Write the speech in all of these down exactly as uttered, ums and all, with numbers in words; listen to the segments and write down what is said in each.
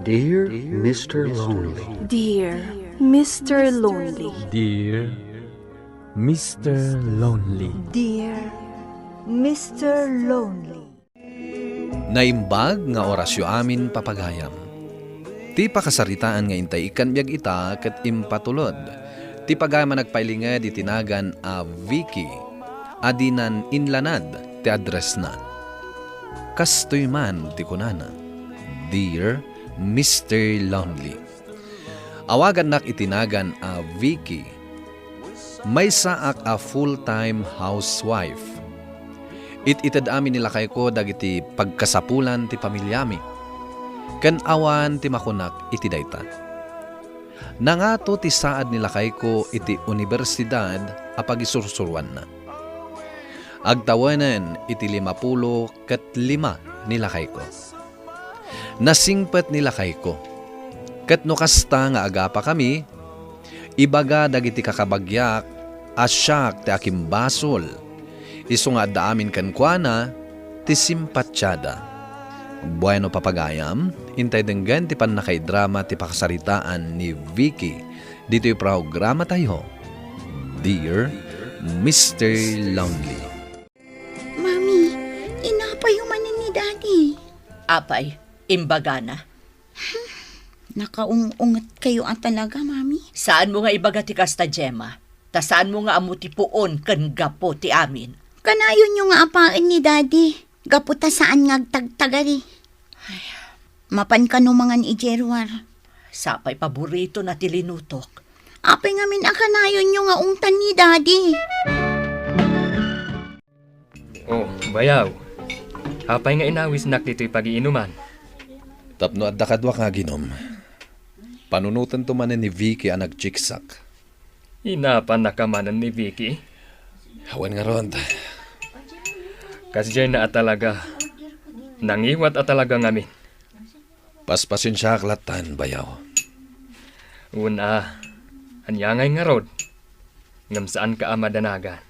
Dear Mister Lonely. Dear Mister Lonely. Dear Mister Lonely. Dear Mister Lonely. Naimbag nga orasyo amin, papagayam. Ti pakasaritaan nga intay ikkan biag ita ket impatulod ti pagayam a nagpailinged iti nagan a Vicky a dinan inlanad ti addressna. Kastoy man ti kunana, "Dear Mister Lonely." Awagannak iti nagan a Vicky. Maysaak a full-time housewife. It-ited amin ni lakayko dagiti pagkasapulan ti pamiliami. Ken awan ti makunak iti dayta. Nangato ti saad ni lakayko iti universidad a pagisursuroanna. Agtawenen iti limapulo ket lima ni lakayko. Nasingpet ni lakayko. Ket no kasta nga agapakami, ibaga dagiti kakabagiak a siak ti akimbasol. Isu nga adda amin kenkuana ti simpatiada. Bueno, papagayam, intay denggen ti pannakaidrama ti pakasaritaan ni Vicky ditoy programatayo, Dear Mister Lonely. Mami, inapayo manen ni Daddy? Apay, imbagana. Nakaung-unget kayo a talaga, Mami. Saanmo nga ibaga ti kasta, Gemma. Ta saanmo nga ammo ti puon ken gapu ti amin. Kanayonyo nga apaen ni Daddy. Gapu ta saan nga agtagtagari. Ay. Mapan kano mangan idiay ruar. Sapay paboritona ti linutok. Apay ngamin a kanayonyo nga ungtan ni Daddy? Oh, bayaw. Apay nga inawisnak ditoy pagiinuman? Tapno adda kaduak nga aginum. Panunotento manen ni Vicky a nagchiksak. Inapannaka manen ni Vicky? Awan ngarud. Kasdiay na a talaga. Nangiwat a talaga ngamin. Paspasensiaak lattan, bayaw. Una, ania ngay ngarud? Ngem saanka a madanagan.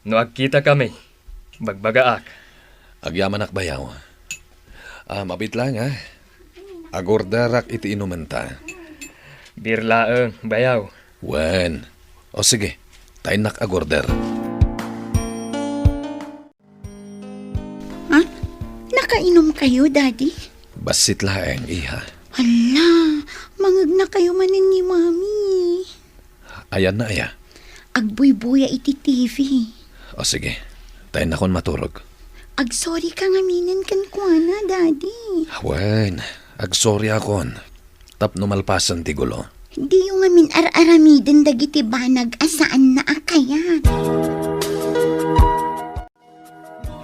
No agkitakami, bagbagaak. Agyamanak, bayaw. Ah, mabiit laeng, ha? Agorderak iti inumenta. Beer laeng, bayaw. Wen. O sige, ta innak agorder. Ha? Nakainom kayo, Daddy? Bassit laeng, iha. Hala, mangegnakayo manen ni Mami. Ayanna aya? Agbuybuya iti T V. O sige, ta innakon maturog. Agsorry ka ngaminen kenkuana, Daddy. Wen, agsorryakon. Tapno malpasen ti gulo. Diyo ngamin ar-aramiden dagiti banag a saanna a kayat.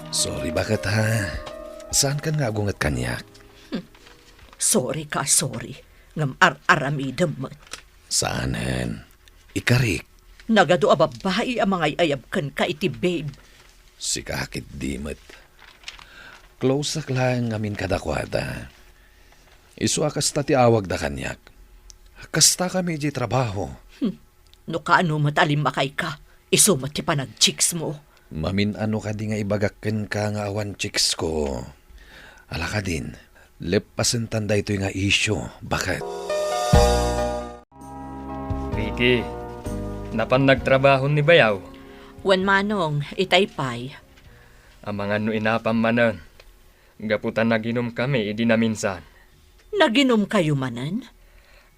Sorry, baket, ha? Saankan nga agunget kaniak? Hmm. Sorry ka, sorry. Ngem ar-aramidem met. Saanen. Ikarik. Nagadu a babbai a mangay-ayab kenka iti babe. Sika ketdi met. Closeak laeng ngamin kadakuada. Isu a kasta ti awagda kaniak. Kastakami idiay trabaho. Hmm. No kaano met a limmakayka, isu met ti panagchiksmo. Mamin-ano kadi nga ibagak kenka nga awan chiksko? Ala kadin, leppasentan daytoy nga isyu, baket. Vicky, napan nagtrabaho ni bayaw? Wen, Manong, itay pay. Amangan no inapam manen, gapu ta naginumkami idi naminsan. Naginumkayo manen?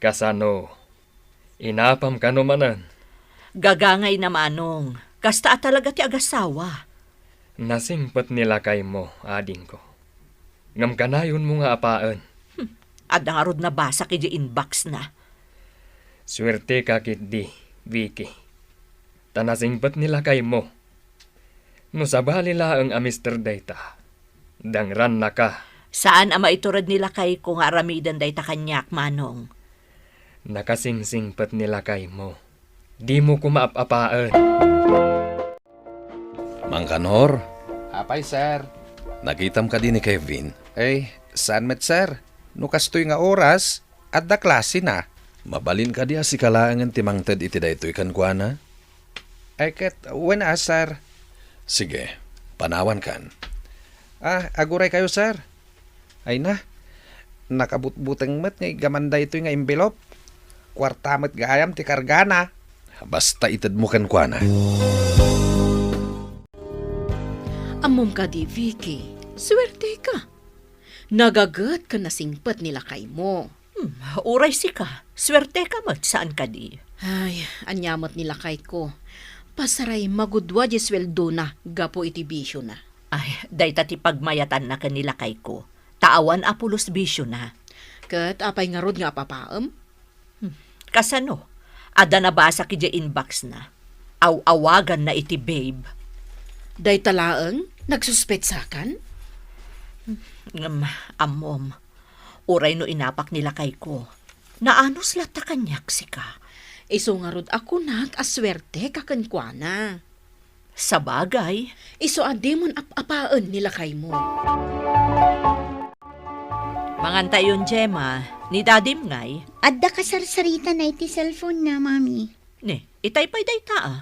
Kasano? Inapam kano manen? Gagangayna, Manong. Kasta a talaga ti agasawa. Nasingpet ni lakaymo, adingko. Ngem kanayonmo nga apaen. Hmm. Adda ngarud nabasak idiay inbox na. Suerteka ketdi, Vicky. Ta nasingpet ni lakaymo. No sabali laeng a mister dayta, dangrannaka. Saan a maitured ni lakayko nga aramiden dayta kaniak, Manong. Nakasingsingpet ni lakaymo. Dimo koma ap-apaen. Mang Kanor? Apay, sir? Nakitam kadi ni Kevin? Ay, saan met, sir? No kastoy nga oras, adda klasena. Mabalin kadi a sika laengen ti mangted iti daytoy kenkuana? Ay ket, wen a, sir. Sige, panawankan. Ah, aguray kayo, sir. Ay na. Nakabutbuteng met nga iggaman daytoy nga envelope. Kuarta met gayam ti kargana. Basta itedmo kenkuana. Ammom kadi, Vicky, suerteka. Nagaget ken nasingpet ni lakaymo. Hmm, uray sika, suerteka met, saan kadi? Ay, ania met ni lakayko? Pasaray magudua diay sueldona gapu iti bisiona. Ay, dayta ti pagmayatanna ken ni lakayko. Ta awan a pulos bisiona. Ket apay ngarud nga apapaem? Hmm, kasano? Adda nabasak idiay inboxna. Aw-awaganna iti babe. Dayta laeng, nagsuspetsakan? Ngem, ammom, uray no inapak ni lakayko, naanus latta kaniak sika. Isu ngarud a kunak a suerteka kenkuana. Sabagay. Isu a dimon ap-apaen ni lakaymo. Mangantayon, Gemma. Ni Dadim ngay? Adda kasarsaritana iti cellphone na, Mami. Ni, itay pay dayta, a.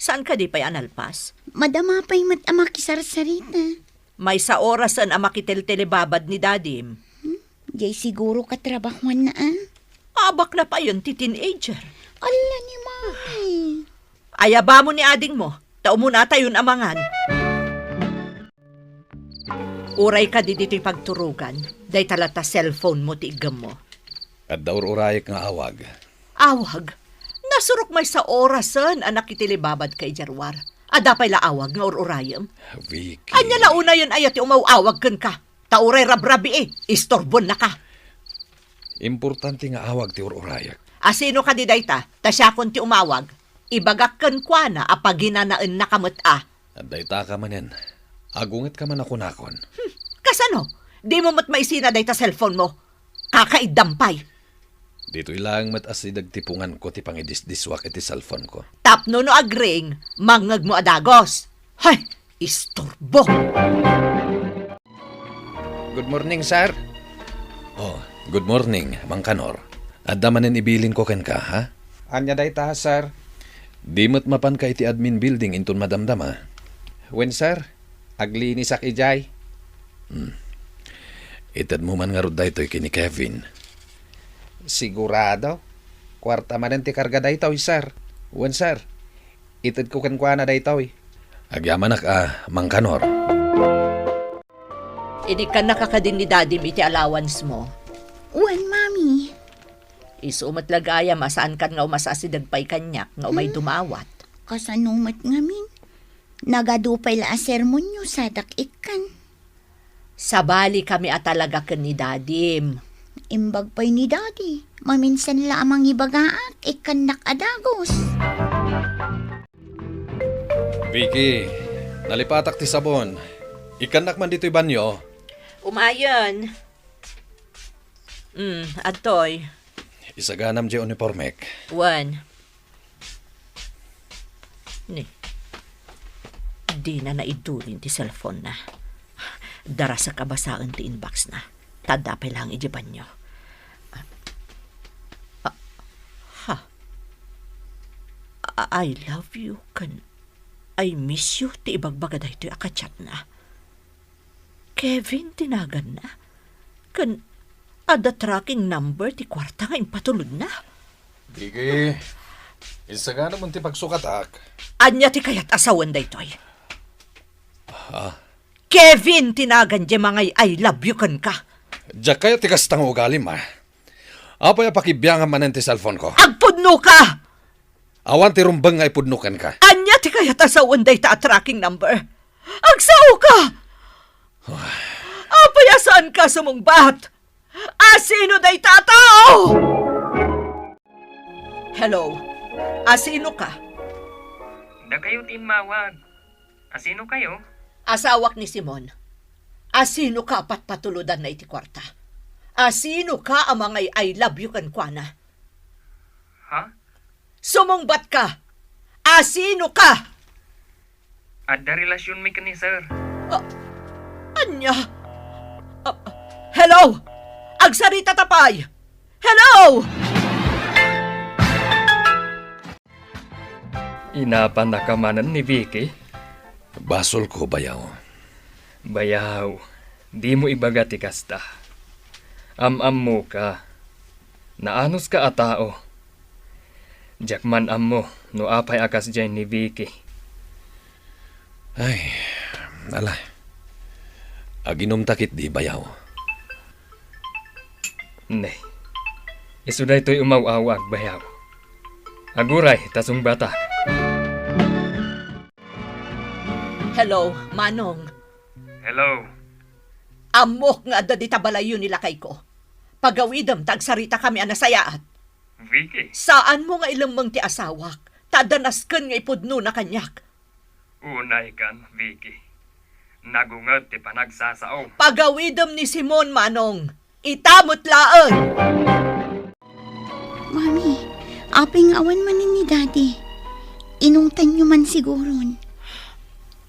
Saan kadi pay a nalpas? Madama pay met a makisarsarita. Maysa orasen a makiteltelebabad ni Dadim. Hmm? Diay siguro katrabahuanna, a? Abakna payen ti teenager. Alla ni Mami. Ayabamo ni adingmo, ta umunatayon a mangan. Uray kadi ditoy pagturogan, dayta latta cellphone mo ti iggemmo. Adda ur-urayek nga awag. Awag? Nasurok maysa orasen a nakitilibabad ka idiay ruar. Adda pay la awag nga ur-urayem? Vicky. Ania la unayen aya ti umaw-awag kenka? Ta uray rabrabii, istorbonnaka. Importante nga awag ti ur-urayek. A sino kadi dayta? Ta siakon ti umawag. Ibagak kenkuana a paginanaennaka met a. Dayta ka manen. Agungetka man a kunakon. Hmm, kasano? Dimo met maisina dayta cellphone mo. Kakaiddam pay. Ditoy laeng met a sideg ti punganko ti pangidisdiswak iti cellphone ko. Tapno no agring, mangngegmo a dagos. Hay, isturbo! Good morning, sir. Oh, good morning, Mang Kanor. Adda manen ibilinko kenka, ha? Ania dayta, sir? Di met mapanka iti admin building inton madamdama? Wen, sir. Aglinisak idiay. Hmm. Itedmo man ngarud daytoy ken ni Kevin. Sigurado? Kuarta manen ti karga daytoy, sir. Wen, sir. Itedko kenkuana daytoy. Agyamanak a, Mang Kanor. Inikkannaka kadin ni Dadim iti allowance mo? Wen, Mami. Isu met la gayam a saankan nga umas-asideg pay kaniak nga umay Hmm? dumawat. Kasano met ngamin? Nagadu pay la a sermonyo sadak ikkan. Sabalikami a talaga ken ni Dadim. Imbag pay ni Dadi, maminsan la a mangibagaak ikkannak a dagos. Vicky, nalipatak ti sabon. Ikkannak man ditoy banyo. Umayen. Mm, adtoy. Isaganam diay unipormek. Wen. Ni, dina naidulin ti cellphone na. Darasek a basaen ti inbox na. Ta adda pay laeng idiay banyo. Ah, ah, ha? A-, I love you ken I miss you ti ibagbaga daytoy a ka-chat na. Kevin ti naganna. Ken adda tracking number ti kuarta nga impatulodna. Vicky, isaganam ti pagsukatak. Ania ti kayat a sawen daytoy? Ah. Kevin ti nagan diay mangay-I love you kenka. Diak kayat ti kasta nga ugalim, a. Apay a pakibiangam manen ti cellphone ko? Agpudno ka! Awan ti rumbeng nga ipudno kenka. Ania ti kayat a sawen dayta a tracking number? Agsao ka! Apay a saan ka sumungbat? A sino dayta a tao? Hello. A sino ka? Dakayo ti immawag. A sino kayo? Asawak ni Simon. A sino ka a patpatulodanna iti kuarta? A sino ka a mangay-I love you kenkuana? Ha? Sumungbat ka! A sino ka? Adda relasyonmi ken ni sir. Ah, ania? Ah, hello? Agsarita ta pay! Hello? Inapannaka manen ni Vicky? Basolko, bayaw. Bayaw, dimo ibaga ti kasta. Am-ammoka. Naanuska a tao. Diak man ammo no apay a kasdiay ni Vicky. Ay, ala. Aginumta ketdi, bayaw. Ne. Isu daytoy umaw-awag, bayaw. Aguray, ta sungbatak. Hello, Manong. Hello. Ammok nga adda dita balayyo ni lakayko. Pagawidem ta agsaritakami a nasayaat. Vicky. Saanmo nga ilemmeng ti asawak, ta adda nasken nga ipudnona kaniak. Unaykan, Vicky. Nagunget ti panagsasaom. Pagawidem ni Simon, Manong. Ita met laeng. Mami, apay nga awan manen ni Daddy? Inungtanyo man siguron.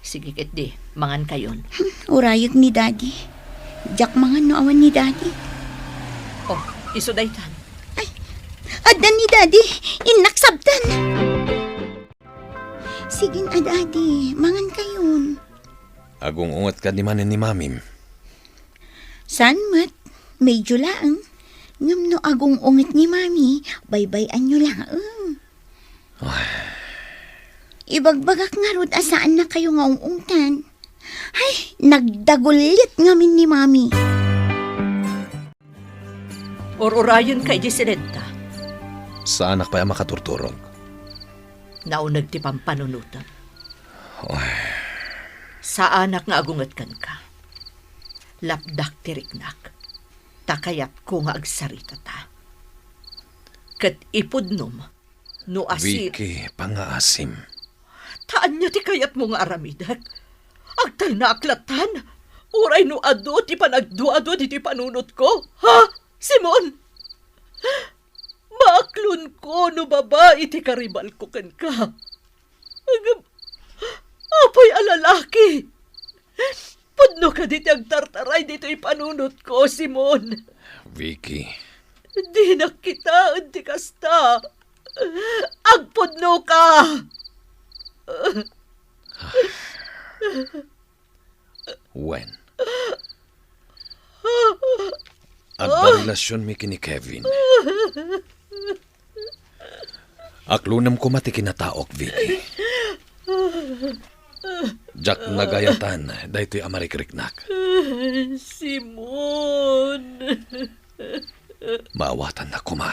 Sige ketdi, mangankayon. Hmm, urayek ni Daddy. Diak mangan no awan ni Daddy. Oh, isu daytan. Ay, adda ni Daddy. Innak sabtan. Sige a, Daddy, mangankayon. Agung-unget kadi manen ni Mamim? Saan met, medyo laeng. Ngem no agung-unget ni Mami, baybay-anyo laeng. Ay. Ibagbagak ngarud a saannakayo nga ung-ungtan. Ay, nagdagullit ngamin ni Mami. Ur-urayenka idiay silenta. Saanak pay a makaturturog. Nauneg ti pampanunotem. Ay. Saanak nga agunget kenka. Lapdak ti riknak. Ta kayatko nga agsaritata. Ket ipudnom no asi- Vicky, pangaasim. Ta ania ti kayatmo nga aramidek? Agtalnaak lattan? Uray no adu ti panagduadu ditoy panunotko? Ha? Simon? Maaklonko no babai ti karibalko kenka. Ngem, apay a lalaki? Pudno kadi ti agtartaray ditoy panunotko, Simon? Vicky. Dinak kitaen ti kasta. Agpudnoka! Wen. Adda relasionmi ken ni Kevin. Aklonem koma ti kinataok, Vicky. Diak nagayatan daytoy a marikriknak. Simon. Maawatannak koma.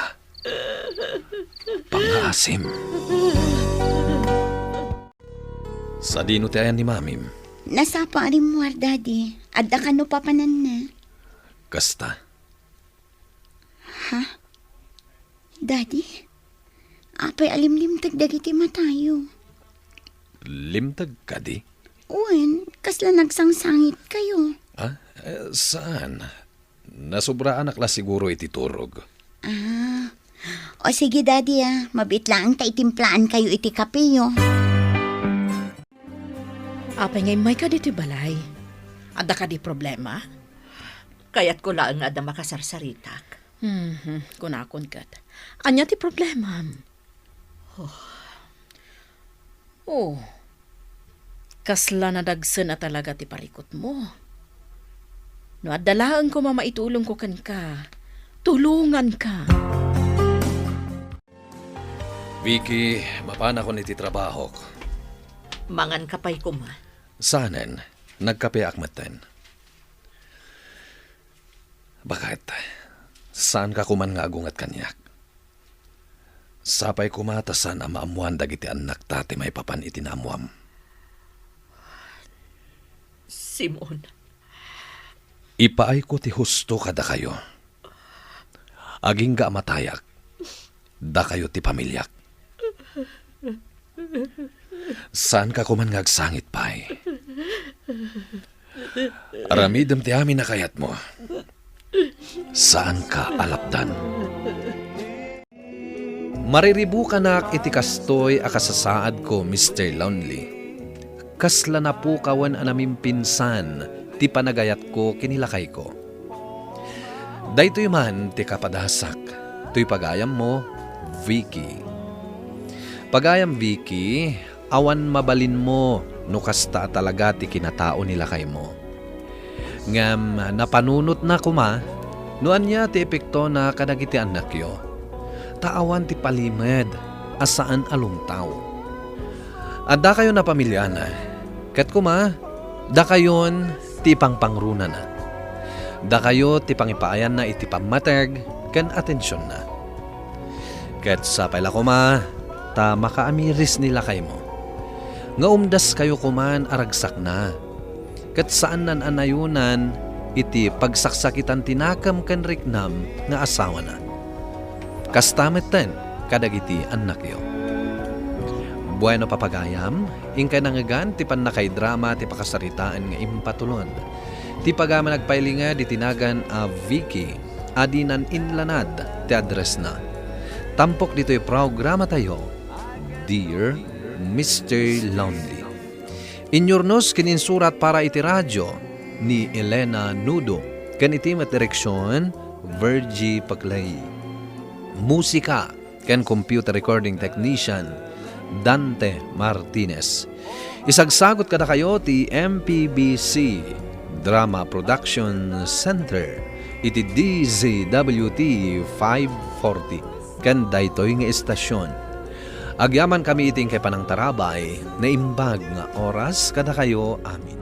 Pangaasim. Sadino ti ayan ni Mamim? Nasapa a rimmuar, Daddy. Adda kano papananna. Kasta? Ha? Daddy? Apay a limlimteg dagiti matayo? Limteg kadi? Wen, kasla nagsangsangitkayo? Ah, eh, saan? Nasobraanak la siguro iti turog. Ah. O sige, Daddy, ah. Mabiit laeng ta itimplaankayo iti kapeyo. Apay nga immayka ditoy balay? Adda kadi problema? Kayatko laeng nga adda makasarsaritak. Mhm, kunakon ket. Ania ti problemam? Oh. Oh. Kasla nadagsen a talaga ti parikutmo. No adda laeng koma maitulongko kenka, tulonganka. Vicky, mapanakon iti trabahok. Manganka pay koma. Saanen, nagkapeak metten. Baket, saanka koman nga agunget kaniak. Sapay koma ta saan a maammoan dagiti annakta ti maipapan iti naammoam. Simon. Ipaayko ti husto kadakayo. Agingga a matayak, dakayo ti pamiliak. Saanka koman nga agsangit pay. Aramidem ti amin a kayatmo. Saanka a lapdan. Mariribukanak iti kastoy a kasasaadko, Mister Lonely. Kasla napukawen a namimpinsan ti panagayatko ken ni lakayko. Daytoy man ti kapadasak, toy pagayammo, Vicky. Pagayam, Vicky, awan mabalinmo no kasta a talaga ti kinatao ni lakaymo. Ngem napanunotna koma, No ania ti epektona kadagiti annakyo, ta awan ti palimed a saan a lungtaw. Addakayon a pamiliana, ket koma, dakayon ti ipangpangronana. Dakayo ti pangipaayanna iti pammateg ken atensionna. Ket sapay la koma ta makaamiris ni lakaymo, nga umdaskayo koman a ragsakna, ket saannan a nayonan iti pagsaksakitan ti nakem ken riknam nga asawana. Kasta metten kadagiti annakyo. Bueno, papagayam, inkay nangngegan ti pannakaidrama ti pakasaritaan nga impatulon. Ti pagayam a nagpailinged iti nagan a Vicky, a dinan inlanad ti addressna. Tampok ditoy programatayo, Dear Mister Lonely. Inyurnos ken insurat para iti radio ni Elena Nudo, ken iti met direksion, Virgie Paclay. Musika ken computer recording technician, Dante Martinez. Isagsagut kadakayo ti M P B C Drama Production Center iti D Z W T five forty ken daytoy nga estasion. Agyamankami iti inkay panangtarabay, naimbag nga oras kadakayo amin.